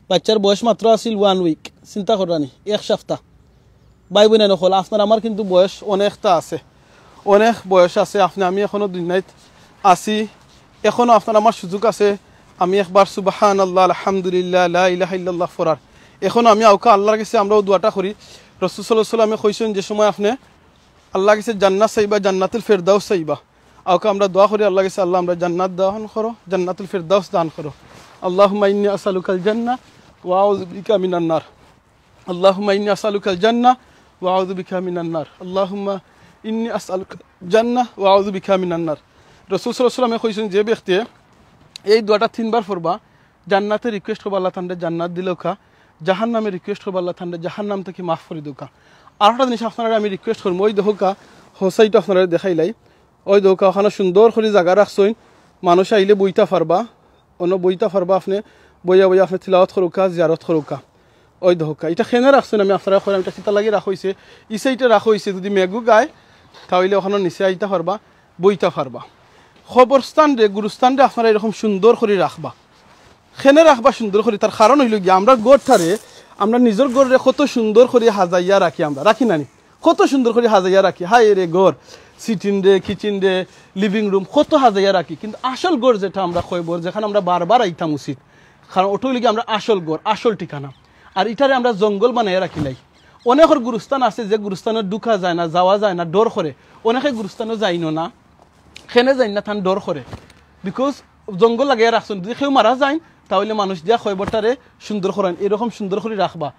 বাইচ্চার বয়স মাত্র আছিল one week। চিন্তা কররা নি, এক সপ্তাহ। ভাই-বইন অকল, আপনার আমার কিন্তু বয়স অনেকটা আছে, অনেক বয়স আছে। আপনে আমি এখনো দুনিয়াত আছি, এখনো আপনার আমার সুযোগ আছে। আমি একবার সুবহানাল্লাহ, আলহামদুলিল্লাহ, লা ইলাহা ইল্লাল্লাহ পড়ার। এখনো আমি আউক্কা আল্লাহর গেছে আমরাও দোয়াটা করি। রাসূল সাল্লাল্লাহু আলাইহি ওয়াসাল্লামে কইছইন যে সময় আপনে আল্লাহর গেছে জান্নাত চাইবা, জান্নাতুল ফেরদাউস চাইবা, আউক্কা আমরা দোয়া করি আল্লাহর গেছে, "আল্লাহ, আমরা জান্নাত দান করো, জান্নাতুল ফেরদাউস দান করো।" আল্লাহুম্মা ইন্নী আসআলুকাল জান্নাহ ওয়া আউযু বিকা মিনান নার। আল্লাহুম্মা ইন্নী আসআলুকাল জান্নাহ ওয়া আউযু বিকা মিনান নার। আল্লাহুম্মা ইন্নী আসআলুকাল জান্নাহ ওয়া আউযু বিকা মিনান নার। রাসূল সাল্লাল্লাহু আলাইহি ওয়াসাল্লামে কইছইন, যে ব্যক্তি এই দোয়াটা তিনবার পড়বা, জান্নাতে request করবা, আল্লাহ তানরে জান্নাত দিলাউক্কা, জাহান্নামে request করবা, আল্লাহ তানরে জাহান্নাম থাকি মাফ করি দেউক্কা। আরটা জিনিস আপনারারে আমি request করমু, ওই দেখউক্কা, হো side-ও আপনারারে দেখাইলাই, ওই দেখউক্কা, ওখানো সুন্দর করি জাগা রাখছইন, মানুষ আইলে বইতা পারবা, অনো বইতা পারবা আপনে, বইয়া বইয়া আপনে তিলাওয়াত করউক্কা, জিয়ারত করউক্কা। ওই দেখউক্কা, ইটা কেনে রাখছইন আমি আপনারারে কইরাম, ইটা কিতার লাগি রাখা অইছে, ই side-এ রাখা অইছে, যুদি মেঘ গায়, তা অইলে ওখানো নিচে আইতা পারবা, বইতা পারবা। কবরস্থানরে, গুরুস্থানরে আপনারা এরকম সুন্দর করি রাখবা। কেনে রাখবা সুন্দর করি, তার কারণ অইলো গিয়া, আমরার ঘরটারে, আমরা নিজর ঘররে কত সুন্দর করি হাজাইয়া রাখি আমরা, রাখি না নি? কত সুন্দর করি হাজাইয়া রাখি, হায় রে ঘর, sitting রে, kitchen রে, living room, কত হাজাইয়া রাখি। কিন্তু আসল ঘর যেটা আমরা কবর, যেখানো আমরা বারবার আইতাম উচিত, কারণ ওটা অইলো গিয়া আমরার আসল ঘর, আসল ঠিকানা। আর ইটারে আমরা জঙ্গল বানাইয়া রাখিলাই। অনেকর গুরুস্থান আছে যে গুরুস্থানো ঢুকা যায় না, যাওয়া যায় না, ডর করে। অনেকে গুরুস্থানো যাইনও না, কেনে যাইন না, তান ডর করে। Because জঙ্গল লাগাইয়া রাখছইন, যুদি কেউ মারা যাইন, তা অইলে মানুষ দিয়া কবরটারে সুন্দর করাইন, এরকম সুন্দর করি রাখবা।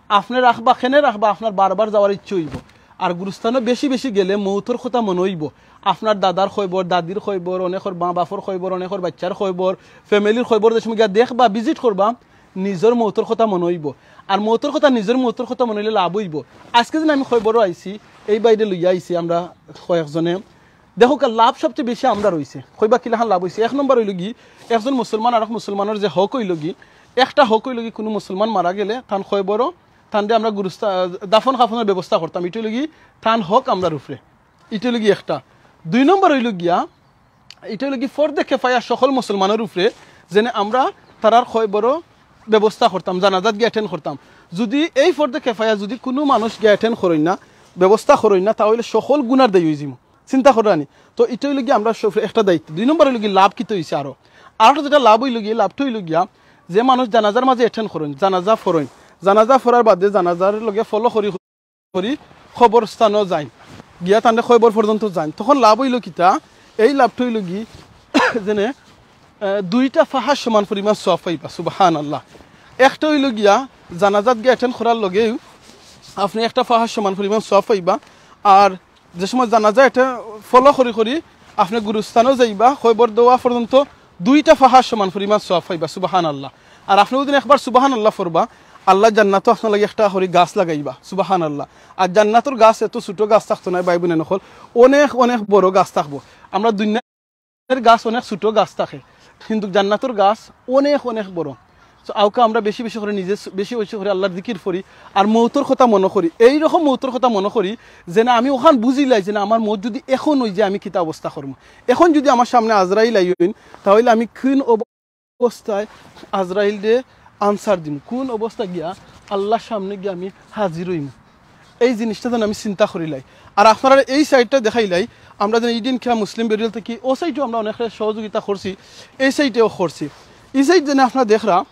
আপনে রাখবা, কেনে রাখবা, আপনার বারবার যাওয়ার ইচ্ছা অইবো। আর গুরুস্থানো বেশি বেশি গেলে মউতর কথা মনো অইবো। আপনার দাদার কবর, দাদির কবর, অনেকর মা-বাফর কবর, অনেকর বাইচ্চার কবর, family-র কবর, যে সময় গিয়া দেখবা, visit করবা, নিজর মউতর কথা মনো অইবো। আর মউতর কথা, নিজর মউতর কথা মনো অইলে লাভ অইবো। আজকে যেন আমি কবরো আইছি, এই ভাইরে লইয়া আইছি আমরা কয়েকজনে। দেখউক্কা, লাভ সবচে বেশি আমরার অইছে। কইবা কিলাখান লাভ অইছে? এক নম্বর অইলো গি, একজন মুসলমান আরক মুসলমানর যে হক অইলো গি, একটা হক অইলো গি, কুনু মুসলমান মারা গেলে তান কবরো, তানরে আমরা গুরুস্তা-, দাফন কাফনর ব্যবস্থা করতাম। ইটা অইলো গি তান হক আমরার উপরে। ইটা অইলো গি একটা। দুই নম্বর অইলো গিয়া, ইটা অইলো গি ফরদে কেফায়া সকল মুসলমানর উপরে, যেনে আমরা তারার কবরো ব্যবস্থা করতাম, জানাজাত গিয়া attend করতাম। যুদি এই ফরদে কেফায়া যুদি কুনু মানুষ গিয়া attend করইন না, ব্যবস্থা করইন না, তা অইলে সকল গুনার দায়ী অইযিমু। চিন্তা কররা নি? তো ইটা অইলো গি আমরা সব একটা দায়িত্ব। দুই নম্বর অইলো গি লাভ কিতা অইছে আরো? আরো যেটা লাভ অইলো গি, লাভটা অইলো গিয়া যে মানুষ জানাজার মাঝে attend করইন, জানাজা পড়ইন, জানাজা পড়ার বাদে জানাজার লগে follow করি করি কবরস্থানো যাইন, গিয়া তানরে কবর পর্যন্ত যাইন, তখন লাভ অইলো কিতা? এই লাভটা অইলো গি যেনে, আহ, দুইটা পাহাড় সমান পরিমাণ সওয়াব পাইবা। সুবহানাল্লাহ। একটা অইলো গিয়া জানাজাত গিয়া attend করার লগেউ আপনে একটা পাহাড় সমান পরিমাণ সওয়াব পাইবা। আর যে সময় জানাজা এটা follow করি করি আপনে গুরুস্থানো যাইবা, কবর দেওয়া পর্যন্ত দুইটা পাহাড় সমান পরিমাণ সওয়াব পাইবা। সুবহানাল্লাহ। আর আপনে যুদি একবার সুবহানাল্লাহ পড়বা, আল্লাহ জান্নাতো আপনার লাগি একটা করি গাছ লাগাইবা। সুবহানাল্লাহ। আর জান্নাতর গাছ এত ছোট গাছ থাকতো নায়, ভাই বইন অকল, অনেক অনেক বড় গাছ থাকবো। আমরা দুনিয়ার গাছ অনেক ছোট গাছ থাকে, কিন্তু জান্নাতর গাছ অনেক অনেক বড়। তো আউক্কা আমরা বেশি বেশি করি নিজে, বেশি বেশি করি আল্লাহর জিকির পড়ি, আর মউতর কথা মনো করি। এই রকম মউতর কথা মনো করি যেনে আমি ওখান বুঝিলাই যেনে আমার মউত যুদি এখন অইযায় আমি কিতা অবস্থা করমু। এখন যুদি আমার সামনে আজরাইল আইন, তা অইলে আমি কুন অব-, অবস্থায় আজরাইলরে answer দিমু, কুন অবস্থা গিয়া আল্লাহর সামনে গিয়া আমি হাজির অইমু। এই জিনিসটা যেন আমি চিন্তা করিলাই। আর আপনারারে এই সাইডটা দেখাইলাই, আমরা যেন ইডেন কেয়ার মুসলিম বেরিয়াল থাকি, ও সাইডেও আমরা অনেক সহযোগিতা করছি, এই সাইডেও করছি। এই সাইড যেন আপনারা দেখরা,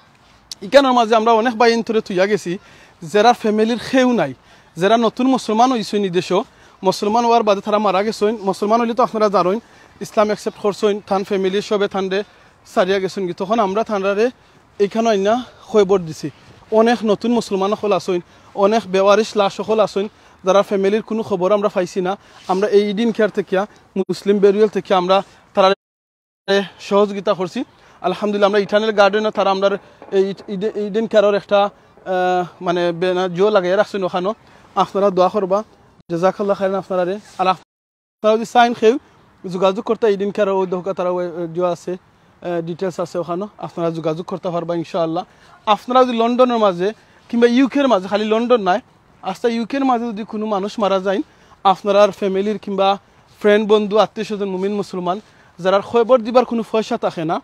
ইখানর মাঝে আমরা অনেক ভাইয়াইন্তরে থুইয়া গেছি, যেরার ফ্যামিলির কেউ নাই, যেরা নতুন মুসলমান অইছইন ই দেশো, মুসলমান অওয়ার বাদে তারা মারা গেছইন। মুসলমান অইলে তো আপনারা জানইন, ইসলাম অ্যাকসেপ্ট করছইন, তান ফ্যামিলির সবে তানরে ছাড়িয়া গেছইন গি। তখন আমরা তানরারে ইখানো আইনা খবর দিছি। অনেক নতুন মুসলমান অকল আছইন, অনেক বেওয়ারিশ লাশ অকল আছইন, যারার ফ্যামিলির কুনু খবর আমরা পাইছি না। আমরা এই ইডেন কেয়ার থাকিয়া, মুসলিম বেরিয়াল থাকিয়া আমরা তারারে সহযোগিতা করছি। আলহামদুলিল্লাহ, আমরা ইটারনাল গার্ডেনও তারা আমরার এই ইডে-, ইডেন কেয়ারর একটা, আহ, মানে, ব্যানার জিও লাগাইয়া রাখছইন অখানো। আপনারা দোয়া করবা, জাজাকাল্লাহ খাইরান আপনারারে। আর আপনারা যদি চাইন কেউ যোগাযোগ করতা, ইডেন কেয়ারর ওই দেখউক্কা তারা ওই, ওই জিও আছে, আহ, ডিটেইলস আছে অখানো, আপনারা যোগাযোগ করতা পারবা ইনশাআল্লাহ। আপনারা যদি লন্ডনর মাঝে কিংবা ইউকের মাঝে, খালি লন্ডন নায়, আস্তা ইউকের মাঝে যদি কুনু মানুষ মারা যাইন, আপনারার ফ্যামিলির কিংবা ফ্রেন্ড, বন্ধু, আত্মীয় স্বজন, মুমিন মুসলমান, যারার খবর দিবার কুনু পয়সা থাকে না,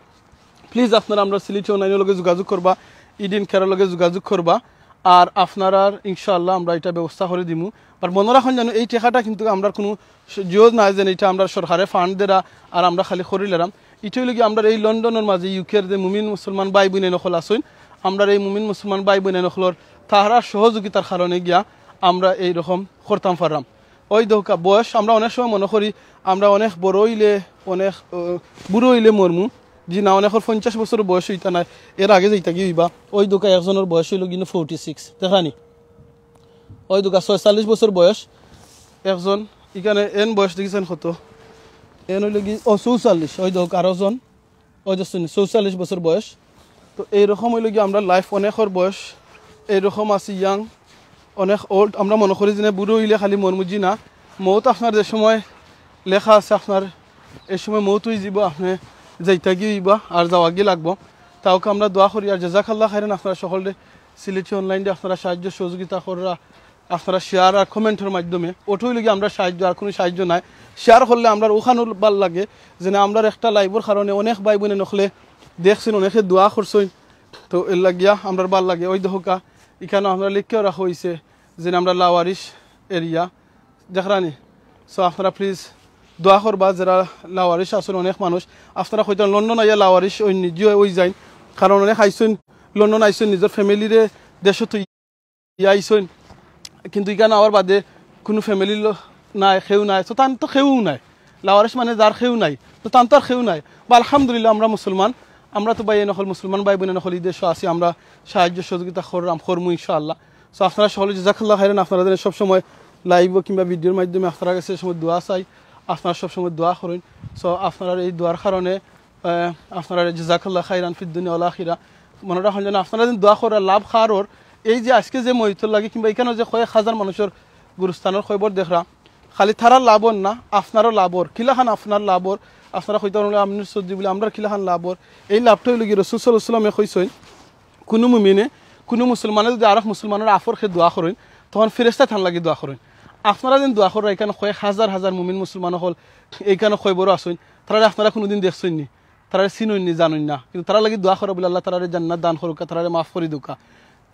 প্লিজ আপনারা আমরার সিলেটি অনলাইনর লগে যোগাযোগ করবা, ইডেন কেয়ারর লগে যোগাযোগ করবা। আর আপনারার ইনশাআল্লাহ আমরা ইটা ব্যবস্থা করি দিমু। আর মনো রাখইন যেন এই টেকাটা কিন্তু আমরার কুনু স-, জিও নায় যেন ইটা আমরার সরকারে ফান্ড দেরা আর আমরা খালি করিলাইরাম। ইটা অইলো গি আমরার এই লন্ডনর মাঝে ইউকের যে মুমিন মুসলমান ভাই বইনাইন অকল আছইন, আমরার এই মুমিন মুসলমান ভাই বইনাইন অকলর তারার সহযোগিতার কারণে গিয়া আমরা এই রকম করতাম পাররাম। ওই দেখউক্কা বয়স, আমরা অনেক সময় মনো করি আমরা অনেক বড় অইলে, অনেক, আহ, বুড়া অইলে মরমু। জি না, অনেকর পঞ্চাশ বছর বয়স অইতা নায়, এর আগে যাইতা গি অইবা। ওই দেখউক্কা একজনর বয়স অইলো গি ফর্টি সিক্স, দেখরানি? ওই দেখউক্কা ছয়চল্লিশ বছর বয়স একজন, ইখানো এন বয়স দেখছইন কত? এন অইলো গি, ও, চৌচল্লিশ। ওই দেখউক্কা আরো জন, ওই দেখছইন, চৌচল্লিশ বছর বয়স। তো এই রকম অইলো গি আমরার লাইফ, অনেকর বয়স এই রকম আছে ইয়াং, অনেক ওল্ড। আমরা মনো করি যে বুড়া অইলে খালি মরমু, জি না, মউত আপনার যে সময় লেখা আছে, আপনার এই সময় মউত অইযিবো, আপনে যাইতা গি অইবা আর যাওয়া গি লাগবো। তাউক্কা আমরা দোয়া করি। আর জাজাকাল্লাহ খাইরান আপনারা সকলরে, সিলেটি অনলাইনরে আপনারা সাহায্য সহযোগিতা কররা আপনারা শেয়ার আর কমেন্টর মাধ্যমে, ওটা অইলো গি আমরার সাহায্য, আর কুনু সাহায্য নায়। শেয়ার করলে আমরার অখানও ভালা লাগে, যেন আমরার একটা লাইভর কারণে অনেক ভাই বইনাইন অকলে দেখছইন, অনেকে দোয়া করছইন, তো এর লাগিয়া আমরার ভালা লাগে। ওই দেখউক্কা, ইখানো আমরা লেখিয়াও রাখা অইছে যেন আমরা লাওয়ারিশ এরিয়া, দেখরানি? সো আপনারা প্লিজ দোয়া করবা, যেরা লাওয়ারিশ আছইন অনেক মানুষ, আপনারা কইতা লন্ডন আইয়া লাওয়ারিশ অইন নি, জি অয়, অই যাইন, কারণ অনেক আইছইন, লন্ডন আইছইন নিজর ফ্যামিলিরে দেশো থইয়া আইছইন, কিন্তু ইখান আওয়ার বাদে কুনু ফ্যামিলির লো-, নাই, কেউ নাই, তো তান তো কেউ নাই। লাওয়ারিশ মানে যার কেউ নাই, তো তান তো আর কেউ নাই। বা আলহামদুলিল্লাহ, আমরা মুসলমান, আমরা তো ভাইয়াইন অকল, মুসলমান ভাই বইনাইন অকল ই দেশো আছি, আমরা সাহায্য সহযোগিতা কররাম, করমু ইনশাআল্লাহ। সো আপনারা সকলে জাজাকাল্লাহ খাইরান, আপনারা যেন সবসময় লাইভও কিংবা ভিডিওর মাধ্যমে আপনারার গেছে সময় দোয়া চাই, আপনারা সবসময় দোয়া করইন। সো আপনারার এই দোয়ার কারণে আহ, আপনারারে জাজাকাল্লাহ খাইরান ফিদ দুনিয়া ওয়াল আখিরা। মনো রাখইন যেন আপনারা যেন দোয়া কররা লাভ কারর, এই যে আজকে যে মইতর লাগি কিংবা ইখানো যে কয়েক হাজার মানুষর গুরুস্থানর খবর দেখরা, খালি তারার লাভ অর না, আপনারও লাভ অর। কিলাখান আপনার লাভ অর? আপনারা কইতা পারইন, "আমরার সর্দি বলে আমরার কিলাখান লাভ অর?" এই লাভটা অইলো গি, রসুল সাল্লাল্লাহু আলাইহি ওয়াসাল্লামে কইছইন, কুনু মুমিনে, কুনু মুসলমানে যদি আরক মুসলমানর আফর খেয়ে দোয়া করইন, তখন ফেরেশতা তান লাগি দোয়া করইন। আপনারা যেন দোয়া কররা, ইখান কয়েক হাজার হাজার মুমিন মুসলমান অকল ইখান কয়বরও আছইন, তারারে আপনারা কুনুদিন দেখছইন নি, তারারে চিনইন নি, জানইন না, কিন্তু তারার লাগি দোয়া কররা বলে আল্লাহ তারারে জান্নাত দান করউক্কা, তারারে মাফ করি দেউক্কা।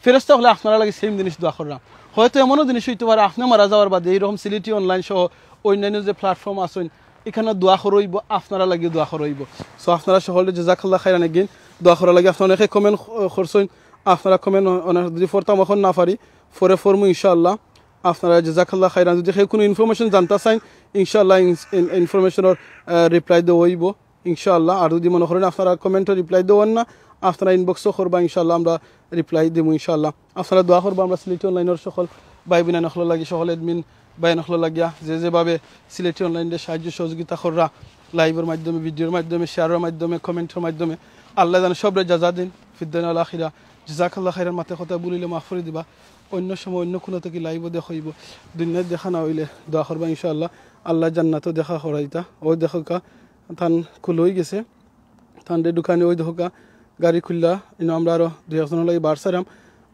ফেরেশতা অকলে আপনারার লাগি সেম জিনিস দোয়া কররা। হয়তো এমনও জিনিস অইতে পারে, আপনে মারা যাওয়ার বাদে এইরকম সিলেটি অনলাইন সহ অইন্যান্য যে প্ল্যাটফর্ম আছইন, ইখানো দোয়া করা অইবো, আপনারার লাগিও দোয়া করা অইবো। সো আপনারা সকলরে জাজাকাল্লাহ খাইরান again, দোয়া করার লাগি আপনারা অনেকে কমেন্ট করছইন, আপনারা কমেন্ট অনেক যদি পড়তাম অখন না পারি, পরে পড়মু ইনশাআল্লাহ। আপনারা জাজাকাল্লাহ খাইরান। যদি কেউ কুনু ইনফরমেশন জানতা চাইন, ইনশাআল্লাহ ইন-, ইন-, ইনফরমেশনর, আহ, রিপ্লাই দেওয়া অইবো ইনশাআল্লাহ। আর যদি মনো করইন আপনারা কমেন্টো রিপ্লাই দেওয়ার না, আপনারা ইনবক্সও করবা ইনশাআল্লাহ, আমরা রিপ্লাই দিমু ইনশাআল্লাহ। আপনারা দোয়া করবা আমরা সিলেটি অনলাইনর সকল ভাই বইনাইন অকলর লাগি, সকল অ্যাডমিন ভাইয়াইন অকলর লাগিয়া, যে যেভাবে সিলেটি অনলাইনরে সাহায্য সহযোগিতা কররা, লাইভর মাধ্যমে, ভিডিওর মাধ্যমে, শেয়ারর মাধ্যমে, কমেন্টর মাধ্যমে, আল্লাহ যেন সবরে জাজা দিন, ফিদ দুনিয়া ওয়াল আখিরা। জাজাকাল্লাহ খাইরান, মাতে কথা ভুল অইলে মাফ করি দিবা। অইন্য সময় অইন্য কুনু থাকি লাইভও দেখা অইবো, দুনিয়াত দেখা না অইলে দোয়া করবা ইনশাআল্লাহ, আল্লাহ জান্নাতো দেখা করাইতা। ওই দেখউক্কা, তান খুল অইগেছে, তানরে ঢুকানি। ওই দেখউক্কা, গাড়ি খুললা, ইনো আমরা আরো দুই একজনর লাগি বার ছাড়াম,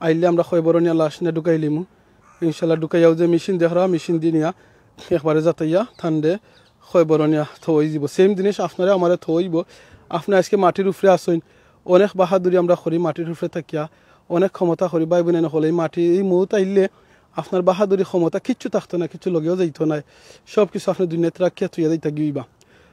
আইলে আমরা কয়বরনিয়া লাশ নিয়া ঢুকাইলিমু ইনশাআল্লাহ। ঢুকাইয়াও যে মেশিন দেখরা, মেশিন দি নিয়া একবারে জাতাইয়া তানরে কয়বরনিয়া থওয়া অইযিবো। সেম জিনিস আপনারে আমারে থওয়া অইবো। আপনে আজকে মাটির উপরে আছইন, অনেক বাহাদুরি আমরা করি মাটির উপরে থাকিয়া, অনেক ক্ষমতা করি ভাই বইনাইন অকল। এই মাটি, এই মউত আইলে আপনার বাহাদুরি ক্ষমতা কিচ্ছু থাকতো না, কিচ্ছু লগেও যাইতো না, সব কিছু আপনি দুনিয়াত রাখিয়া থইয়া যাইতা গিবা।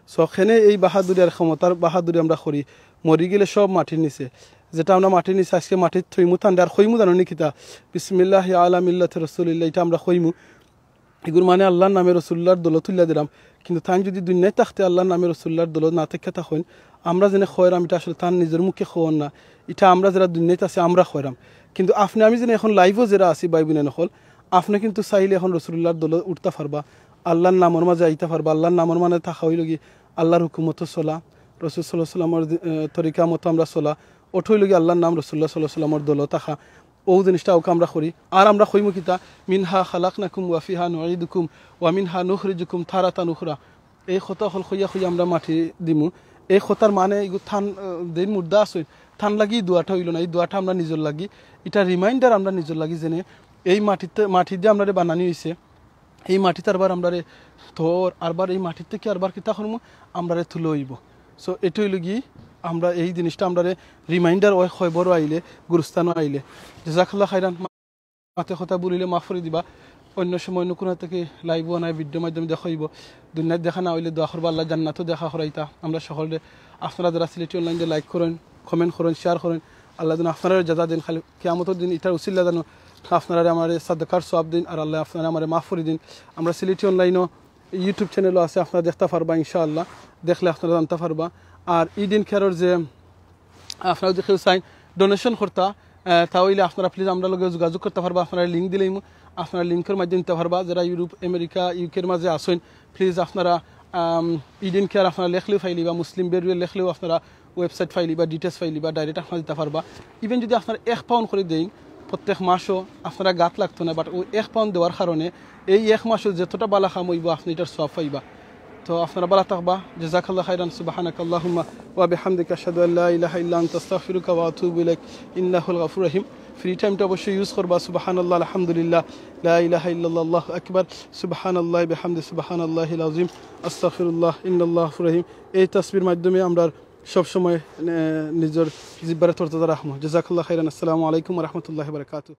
সো এখানে এই বাহাদুরি আর ক্ষমতার বাহাদুরি আমরা করি, মরি গেলে সব মাটির নিচে। যেটা আমরা মাটির নিচে আজকে মাটির থইমু তানরে আর কইমু জানো নি কিতা? বিসমিল্লাহি আলা মিল্লাতি রাসূলিল্লাহ, এটা আমরা কইমু। এগুর মানে আল্লাহর নামে রসুল্লাহর দলো তুলিয়া দিলাম। কিন্তু তাইন যদি দুনিয়াত থাকতে আল্লাহর নামে রসুল্লাহর দলো না থাকিয়া থাকইন, আমরা যেনে কইরাম, এটা আসলে তান নিজর মুখে কওয়ার না, এটা আমরা যেরা দুনিয়াত আছি আমরা কইরাম। কিন্তু আপনে আমি যেনে এখন live-ও যেরা আছি ভাই বইনাইন অকল, আপনে কিন্তু চাইলে এখন রসুল্লাহর দলো উঠতা পারবা, আল্লাহর নামর মাঝে আইতা পারবা। আল্লাহর নামর মানে থাকা অইলো গি আল্লাহর হুকুমতো চলা, রসুল সাল্লাল্লাহু আলাইহি ওয়াসাল্লামর, আহ, তরিকা মতো আমরা চলা, অটা অইলো গি আল্লাহর নাম রসুল্লাহ সাল্লাল্লাহু আলাইহি ওয়াসাল্লামর দলো থাকা। অউ জিনিসটা অউকে আমরা করি। আর আমরা কইমু কিতা, "মিনহা খালাকনাকুম ওয়া ফিহা নুঈদুকুম ওয়া মিনহা নুখরিজুকুম তারাতান উখরা।" এই কথা অকল কইয়া কইয়া আমরা মাটি দিমু। এই কথার মানে ইগু তান, আহ, যেইন মুর্দা আছইন, তান লাগি ই দোয়াটা অইলো না, ই দোয়াটা আমরা নিজর লাগি, এটা reminder আমরা নিজর লাগি যেনে এই মাটিতে, মাটি দিয়া আমরারে বানানি অইছে, এই মাটিত আরবার আমরারে থর, আরবার এই মাটির থাকি আরবার কিতা করমু, আমরারে তুলা অইবো। সো এটা অইলো গি আমরা এই জিনিসটা আমরারে reminder অয় কবরো আইলে, গুরুস্থানো আইলে। জাযাকাল্লাহ খাইরান। মাতে কথা ভুল অইলে মাফ করি দিবা। অন্য সময় অন্য কুনা থাকি live-ও আনাই video মাধ্যমে দেখা অইবো। দুনিয়াত দেখা না অইলে দোয়া করবা আল্লাহ জান্নাতো দেখা করাইতা আমরা সকলরে। আপনারা যেরা সিলেটি online-এ like করইন, comment করইন, share করইন, আল্লাহ যেন আপনারারে জাযা দেইন। খালি কিয়ামতর দিন ইটার উসিলা যেন আপনারারে আমারে সাদকার সওয়াব দেইন, আর আল্লাহ আপনারা আমারে মাফ করি দেইন। আমরা সিলেটি online-ও YouTube channel-ও আছে, আপনারা দেখতা পারবা ইনশাআল্লাহ, দেখলে আপনারা জানতা পারবা। আর Eden Care-র যে আপনারা যদি কেউ চাইন donation করতা, আহ, তা অইলে আপনারা please আমরার লগে যোগাযোগ করতা পারবা। আপনারা link দিলাইমু, আপনারা link-র মাধ্যমে নিতা পারবা। যেরা Europe, America, UK-র মাঝে আছইন, please আপনারা, আম, Eden Care আপনারা লেখলেও পাইলিবা, মুসলিম বেরুয়ে লেখলেও আপনারা website পাইলিবা, details পাইলিবা, direct আপনারা দিতা পারবা। Even যদি আপনারা এক pound করি দেইন প্রত্যেক মাসও, আপনারা গাত লাগতো না, but অউ এক pound দেওয়ার কারণে এই এক মাসও যতটা বালা কাম অইবো, আপনে ইটার সওয়াব পাইবা। তো আপনারা বালা থাকবা। জাযাকাল্লাহ খাইরান। সুবহানাকাল্লাহুম্মা ওয়া বিহামদিকা, আশহাদু আল্লা ইলাহা ইল্লা আনতা, আস্তাগফিরুকা ওয়া আতুবু ইলাইক। ইন্নাহুল গাফুর রহিম। Free time-টা অবশ্যই use করবা। সুবহানাল্লাহ, আলহামদুলিল্লাহ, লা ইলাহা ইল্লাল্লাহ, আল্লাহু আকবার, সুবহানাল্লাহ বিহামদি, সুবহানাল্লাহিল আযীম, আস্তাগফিরুল্লাহ, ইন্নাল্লাহ গাফুর রহিম। এই তাসবির মাধ্যমে আমরা সব সময়, এ, নিজর জিব্বারে তরতাজা রাখমু। জাযাকাল্লাহ খাইরান। আসসালামু আলাইকুম ওয়া রাহমাতুল্লাহি ওয়া বারাকাতুহু।